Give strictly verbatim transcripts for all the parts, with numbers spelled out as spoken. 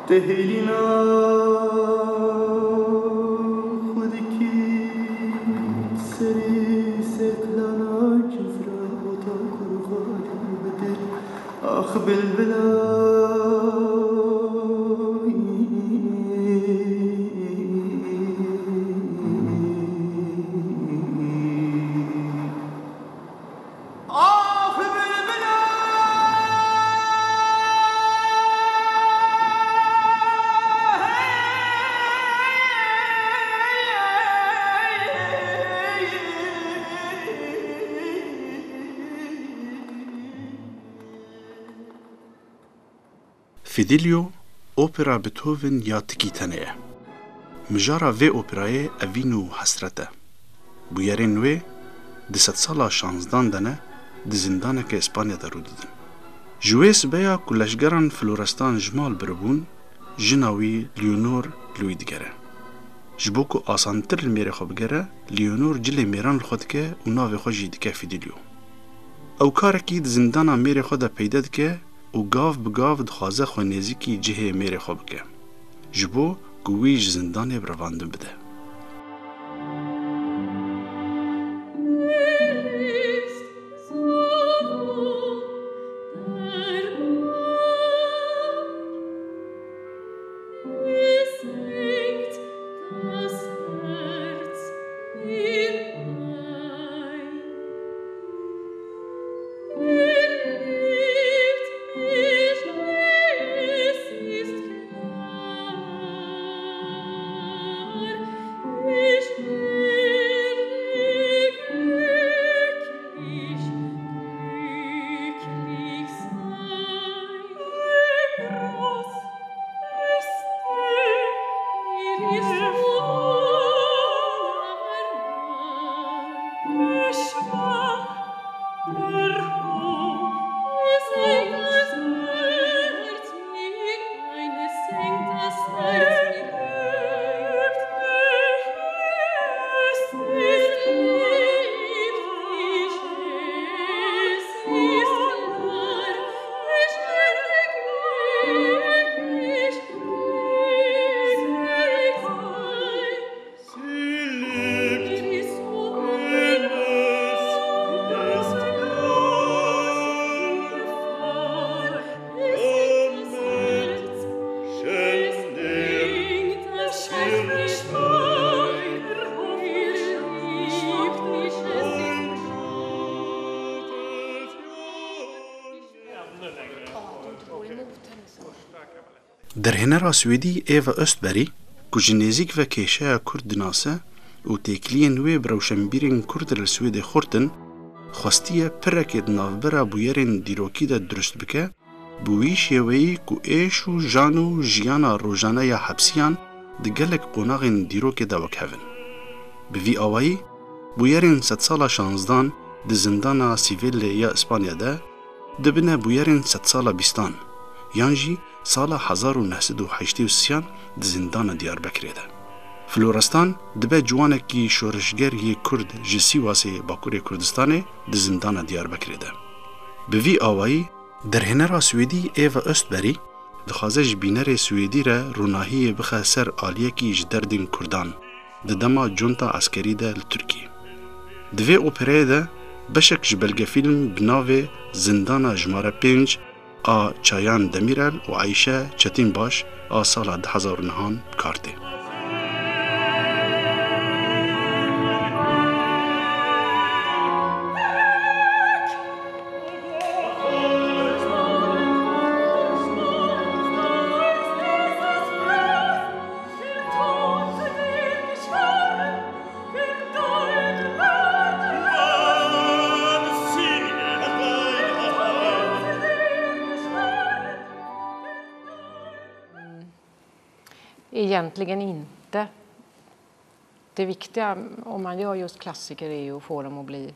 Te hêlîna xwe dikî serê seklana civra ota kurxalî bidir. Ax bilbila. Fidelio, opera Beethoven ya tikî tenê ye. Mijara vê operayê evîn û hesret e. Bûyerên wê di sedsala şanzdan de ne, di zindaneke Îspanya de rû didin. Ji wê sibeya ku leşgeran Florestan ji mal biribûn, jina wî Leonor li wî digere. Ji bo ku asantir li mêrê xwe bigere, Leonor cilê mêran li xwe dike û navê xwe jî dike Fidelio. Ew karekî di zindana mêrê xwe de peyde dike û gav bi gav dixwaze xwe nêzîkî cihê mêrê xwe bike, ji bo ku wî ji zindanê bi revandin bide. Derhênera Swêdî Eva Östberg, ku ji nêzîk ve kêşeya Kurd dinase û têkiliyên wê bi rewşenbîrên Kurd re li Swêdê xurt in, xwestiye pirekê di navbera bûyerên dîrokî de dirust bike, bi wî şêweyî ku êş û jan û jiyana rojane ya hepsiyan di gelek qonaxên dîrokê de wek hev in. Bi vî awayî, bûyerên sedsala şanzdan di zindana Siville ya Îspanya de dibine bûyerên sedsala bîstan, yan jî sala hezar û neh sed û heştê û sêyan di zindana Diyarbekirê de. Florestan dibe ciwanekî şoreşger yê Kurd ji Sîwasê Bakurê Kurdistanê di zindana Diyarbekirê de. Bi vî awayî, derhênera Swêdî Eva Östberg dixwaze ji bînerê Swêdî re ronahiyê bixe ser aliyekî ji derdên Kurdan di dema conta eskerî de li Tirkiyê. Di vê operayê de beşek ji belgefîlm bi navê Zindana Jimare pênc a Çayan Demîrel û Ayşe Çetinbaş a sala du hezar û nehan bi kar tê. Egentligen inte. Det viktiga om man gör just klassiker är ju att få dem att bli,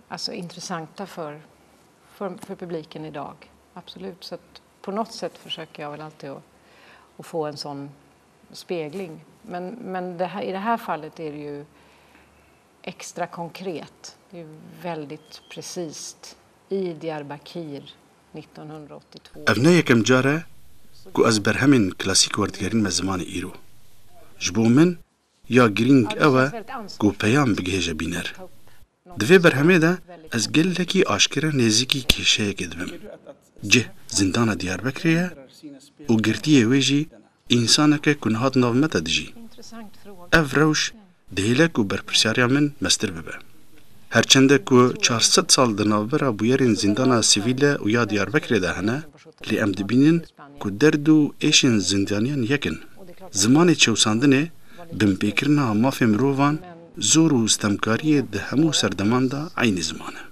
alltså, intressanta för, för, för publiken idag. Absolut, så att på något sätt försöker jag väl alltid att, att få en sån spegling. Men, men det här, i det här fallet är det ju extra konkret. Det är väldigt precist i Diyarbakir nittonhundraåttiotvå. Ev ne yekem car e ku ez berhemên klasîk werdigerînme zimanê îro. Ji bo min ya girîng ew e ku peyam bigihêje bîner. Di vê berhemê de ez gelekî aşkere nêzîkî kêşeyekê dibim. Cih zindana Diyarbekirê ye û girtiyê wê jî însaneke ku niha di nav me de dijî. Ev rewş dihêle ku berpirsyariya min mestir bibe. Herçende ku çar sed sal di navbera bûyerên zîndana sivîle û ya Diyarbekirê de hene, lê em dibînin ku derd û êşên zîndaniyan yek in. Zimanê çewsandinê, binpêkirina mafê mirovan, zor û stemkariyê di hemû serdeman de eynî ziman e.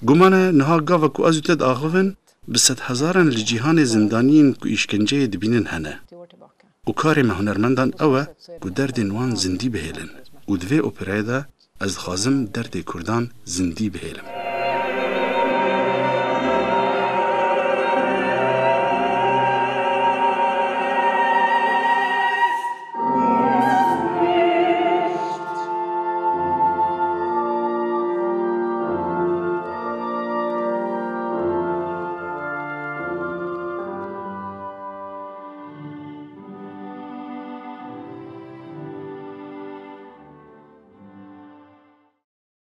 Guman e niha gava ku ez û te diaxivin, bi sedhezaran li cîhanê zindaniyên ku îşkenceyê dibînin hene. Û karê me hunermendan ew e ku derdên wan zindî bihêlin. Û di vê operayê de ez dixwazim derdê Kurdan zindî bihêlim.